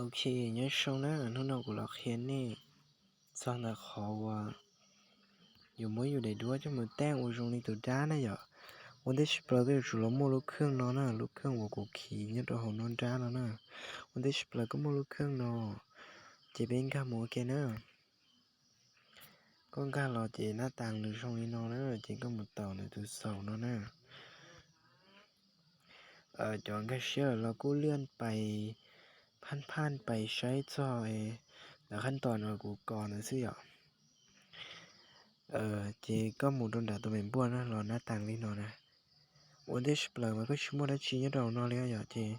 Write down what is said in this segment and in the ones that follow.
Ok, nyob zoo na, hnub no kuv los qhia nej txog ntawm qhov uas yus muab yus daim duab coj mus taij ua zoo li tus dab na yom. Ua ntej tshaj plaws koj yuav tsum los muaj lub kheej no na, lub kheej uas kuv khi nyob rau hauv no nrab no na. Ua ntej tshaj plaws koj muaj lub kheej no, ces peb nkag mus ua ke na. Koj nkag los ces nab tas nws zoo li no na, ces koj mus taus ntawm tus xaus no na. Cov nkag siab lawm los kuj liaj pais phaj phaj pais saib txog ntawm qhab tos no kuv kos ntawd xwb yom. Ces koj mus rau nram tus me npuaj no los nab tas li no na. Ua ntej tshaj plaws mas koj tsis muaj dab tsi nyob rau no li yom, ces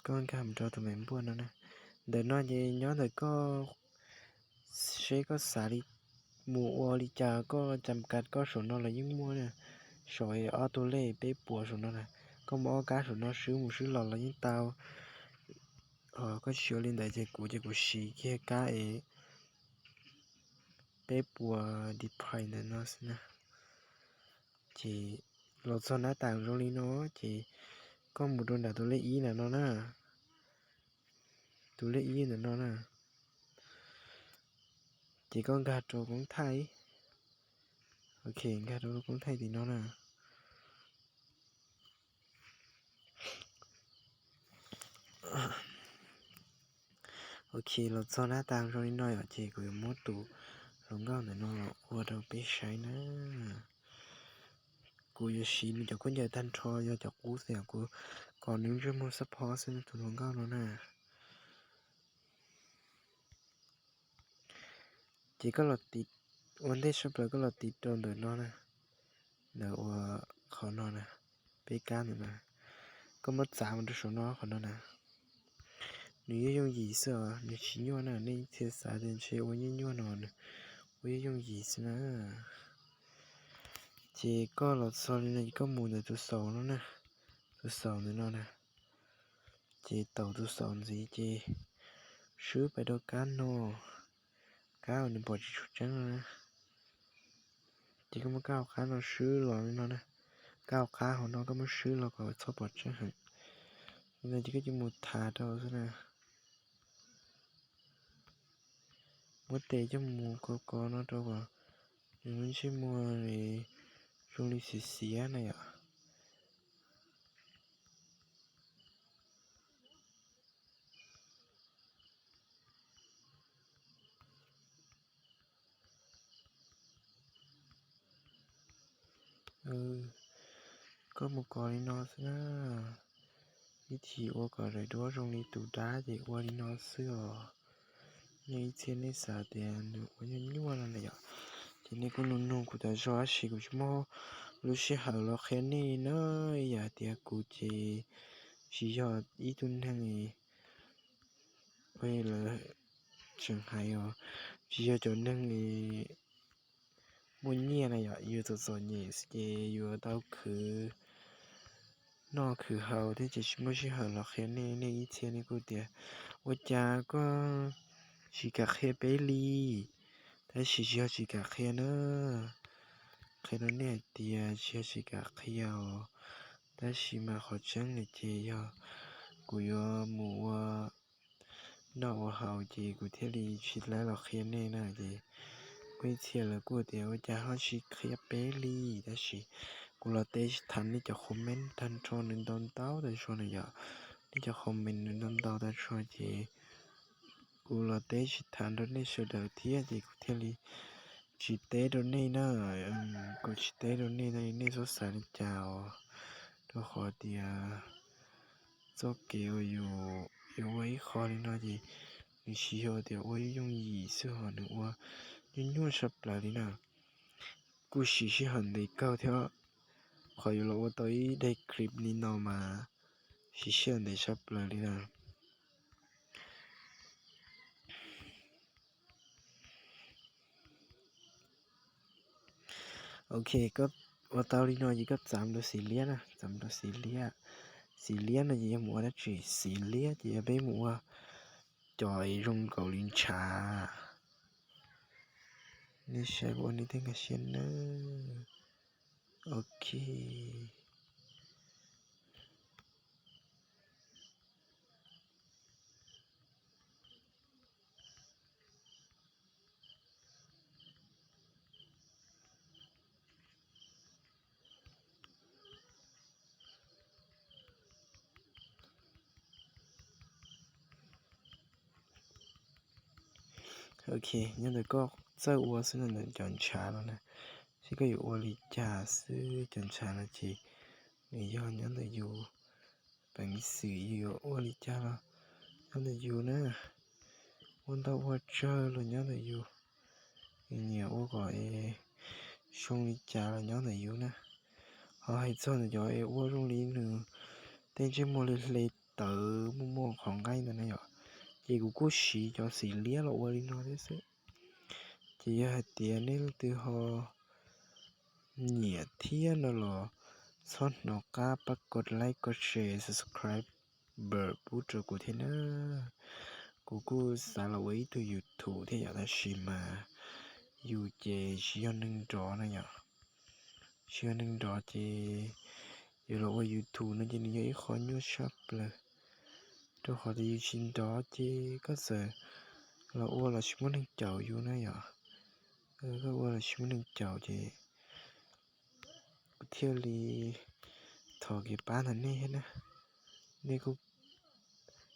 koj nkag mus rau tus me npuaj no na. Ntawm no ces nyob ntawm koj seb koj xav li mus ua li cas, koj cam kas koj saum no los yeej muaj na. Saum ob tug lej peb puas saum no na, koj muaj ob kab saum no swb mus swb los los yeej tau. Koj tsis ua li ntawd ces kuv ces kuv siv kiag kab es peb puas dipais ntawm no xwb na. Ces los txog nab tas zoo li no, ces koj mus rau nram tus lej ib ntawm no na. Tus lej ib ntawm no na. Ces koj nkag rau koob thaij. Ok, nkag rau koob thaij tim no na. Ok, los txog nab tas zoo li no yom, ces kuv yuav muab tus hluas nkauj ntawm no los ua rau peb saib na. Kuv yuav siv nws cov khaub ncaws tag nrho, yog cov qub xwb, kuv kom nws ntsej muag xab phob xwb tus hluas nkauj no na. Ces koj los tiv, ua ntej tshaj plaws koj los tiv rau ntawm no na, ntawm ua qhov no na, peb kab ntawm no, koj muab txav mus rau saum no qhov no na. Nws yooj yooj yim xwb os, nws tsis nyuaj na, nej ib txhia xav tias ntshe ua nyuaj nyuaj no, nws ua yooj yooj yim xwb na. Ces koj los txog li no ces koj mus ntawm tus xaus no na, tus xaus ntawm no na. Ces taus tus xaus ntxiv ces swb pais rau kab no, kab uas nws pom tsis tshua tseeb no na. Ces koj muab kab hauv qab no swb los li no na, kab hauv qab hauv no koj muab swb los kom txhob pom tseeb heev. Li no ces koj cia mus thav rau xwb na. Muab tes coj mus kov kov no rau kom nws lub ntsej muag zoo li xiav xiav na yom. Koj mus kov li no xwb na. Ib chim ua kom daim duab zoo li tus dab ces ua li no xwb os. Nej ib txhia nej xav tias nws ua nyuaj nyuaj no na yom, ces nej kuj nug nug kuv tas zog, tab sis kuv tsis muaj lub sij hawm los qhia nej na. Yam tias kuv ces tsis yog ib tug neeg, lawv tseem hais os, tsis yog cov neeg muaj nyiaj na yom, yus txom txom nyem xwb ces yuav tau khwv noj khwv haus thiab ces tsis muaj sij hawm los qhia nej. Nej ib txhia nej kuj tias ua cas koj tsis kam qhia peb li, tab sis tsis yog tsis kam qhia na. Qhia rau nej hais tias tsis yog tsis kam qhia os, tab sis mas qhov tseeb li ces yog kuv yuav mus ua noj ua haus ces kuv thiaj li tsis tau los qhia nej na. Ces kuj ib txhia lawv kuj tias ua cas ho tsis qhia peb li, tab sis kuv los teb tsis thav nej cov comment tag nrho nws ntau ntau tag zog na yom. Nej cov comment nws ntau ntau tag zog ces kuv los teb tsis thav rau nej sawv daws thiab ces kuv thiaj li tsis teb rau nej na. Kuv tsis teb rau nej, nej txhob xav li cas os, rau qhov tias txoj kev uas yus yuav ua ib qho li no ces nws tsis yog tias ua yooj yooj yim xwb, ho nws ua nyuaj nyuaj tshaj plaws li na. Kuj siv sij hawm ntev kawg thiab, qhov yuav los ua tau ib daim clip li no mas siv sij hawm ntev tshaj plaws li na. Ok, koj ua tau li no ces koj txav rau xim liab na, txav rau xim liab. Xim liab no ces yog mus ua dab tsi? Xim liab ces yog peb mus ua cov zoo nkaus li ntshav. Nej saib ua nej thiaj nkag siab nawb. Ok. Ok, nyob ntawm koj txawj ua xwb no ntawm cov ntshav no na, seb koj yuav ua li cas xwb. Cov ntshav no ces nws yog nyob ntawm yus, peev xwm yus yuav ua li cas los nyob ntawm yus na. Ua ntau ua tsawg los nyob ntawm yus, nyiam ua kom zoo li cas los nyob ntawm yus na. Ho hais txog ntawm cov es ua zoo li nws tej ntsej muag li hle tawv muaj muaj qhov nqaij ntawd na yom, ces kuv kuj siv cov xim liab los ua li no thiab xwb. Ces yog hais tias nej leej twg ho nyiam thiab no los txhob hnov qab pab kos like, kos share, subscribe pub rau kuv thiab na. Kuv kuj xav los ua ib tug YouTube thiab yom, tab sis mas yus ces tsis yog neeg nrov na yom. Tsis yog neeg nrov ces yus los ua YouTube no ces nws yog ib qho nyuaj tshaj plaws, rau qhov tias yus tsis nrov ces koj txawm los ua los tsis muaj neeg caum yus na yom. Koj ua los tsis muaj neeg caum ces kuv thiaj li thov kev pab ntawm nej thiab na. Nej kuj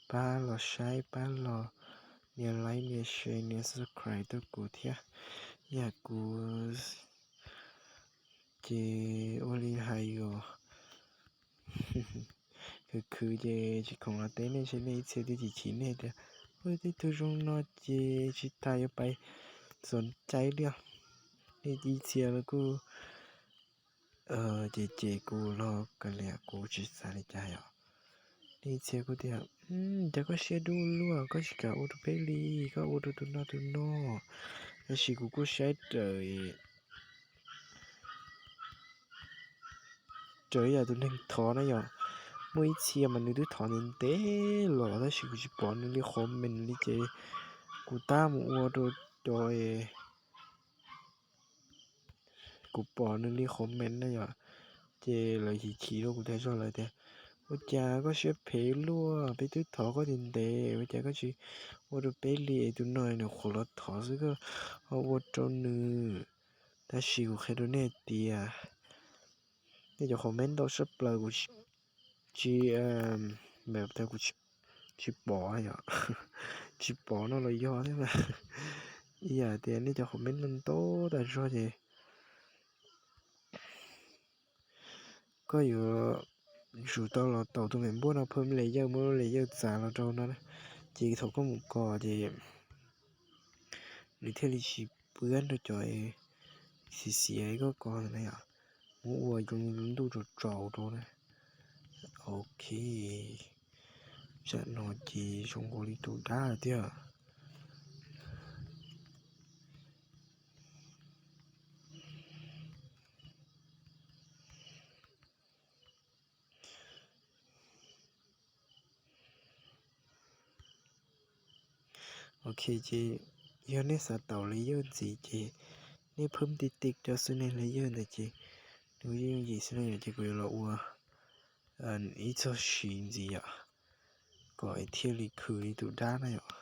pab los saib, pab los nias like, nias share, nias subscribe rau kuv thiab. Yam kuv ces ua li hais os, khwv khwv ces tsis khoom los teb nej, seb nej ib txhia twb chim chim nej tias, ua tej tug zoo no ces tsis tas yuav pais txom cai li os. Nej ib txhia los kuj ces ces kuv los kav liam, kuv tsis xav li cas yom. Nej ib txhia kuj tias, cas koj siab dub luaj, koj tsis kam ua rau peb li, koj ua rau tus no tus no. Tab sis kuv kuj saib raws raws yam tus neeg thov na yom. Muaj ib txhia mas nws twb thov ntev ntev los tab sis kuv tsis pom nws li qhov meem li ces kuv tab mus ua rau cov kuv pom nws li qhov meem na yom. Ces lawv chim chim rau kuv tag zog, lawv tias, ua cas koj siab phem luaj, peb twb thov koj ntev ntev, ua cas koj tsis ua rau peb li, tus no nws qhuav los thov xwb koj ho ua rau nws. Tab sis kuv qhia rau nej hais tias nej cov comment ntau tshaj plaws kuv tsis, tsis, kuv tsis pom yom, tsis pom no los yog thiab mas. Ib yam tias nej cov comment ntau ntau tas zog ces koj yuav tsum tau los taus tus me npuaj no phawj me les yawj, muab lub les yawj txav los rau no na. Ces thaum koj mus kos ces nws thiaj li tsis pwab rau cov xiav xiav koj kos ntawd na yom. Muab ua zoo li lub ntuj tsaus tsaus rau na. Ok, tsam no ces zoo nkaus li tus dab lawm thiab. Ok, ces yog nej xav taus les yawj ntxiv ces nej phwb ti ti cov xwb, nej les yawj ntawd ces nws yooj yim xwb na yom. Ces kuv yuav los ua ib txog siv ntxiv yom, kom thiaj li khwv li tus dab na yom.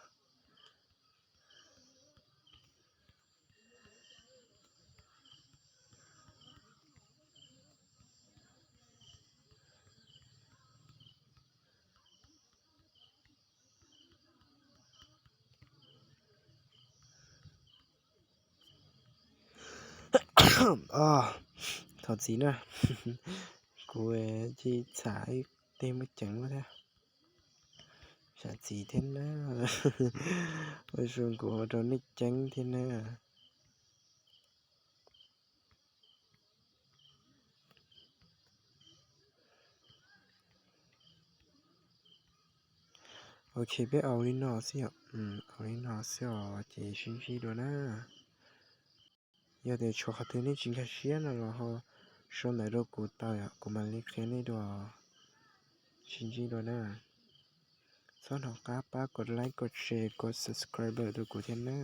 Thov txim na, kuv cia li txham ib teg muaj ceev lawm thiab. Sam txim thiab na, ua zoo kuv ua rau nej ceeb thiab na. Ok, peb ua li no xwb yom, ua li no xwb os, ces sib ntsib dua na. Yog tias tshuav qhov twg nej tsis nkag siab no los ho sau ntawv rau kuv tau yom, kuv mam li qhia nej dua. Sib ntsib dua na. Txhob hnov qab pab kom like, kom share, kom subscribe rau kuv thiab na.